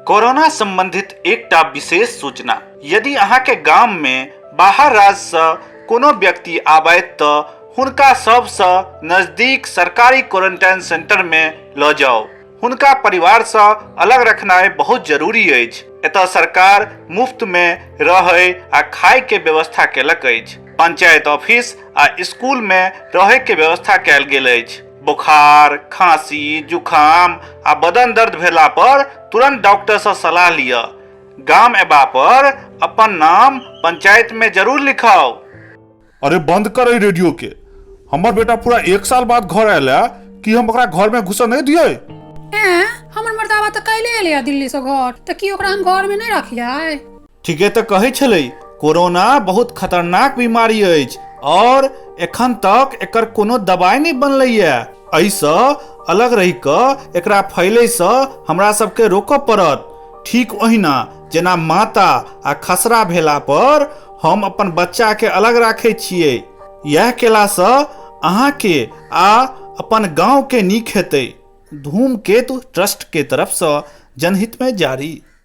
Corona संबंधित एकटा विशेष सूचना। यदि अहाँके गाम में बाहर राज्य सँ कोनो व्यक्ति आबथि तऽ हुनका सबसँ नजदीक सरकारी क्वारंटाइन सेंटर में लऽ जाउ। हुनका परिवार सँ अलग रखनाइ बहुत जरूरी अछि। एतय सरकार मुफ्त में रहय आ खाय के व्यवस्था केलक अछि। पंचायत ऑफिस आ स्कूल में रहय के व्यवस्था कयल गेल अछि। बोखार, खांसी, जुखाम आ बदन दर्द भेला पर तुरंत डॉक्टर सँ सलाह लिअ। गाम अयबा पर अपन नाम पंचायत में जरूर लिखाउ। अरे बंद कर एहि रेडियो के। हमर बेटा पूरा एक साल बाद घर आयल है, की हम ओकरा घर में घुसऽ नहीं दियै? ऐं, हमर मर्दाबा तऽ काल्हि एलै दिल्ली सँ घर, तऽ की ओकरा हम घर में नहि रखियै? ठीके तऽ कहै छलै, कोरोना बहुत खतरनाक बीमारी अछि और एखन तक एकर कोनो दवाई नहि बनलैए। एहिसँ अलग रहि कऽ एकरा फैलैसँ हमरा सबके रोकऽ पड़त, ठीक ओहिना जेना माता आ खसरा भेला पर हम अपन बच्चाके अलग राखै छियै। इएह केलासँ अहाँके आ अपन गाँवके नीक हेतै। धूमकेतु ट्रस्टके तरफसँ जनहितमे जारी।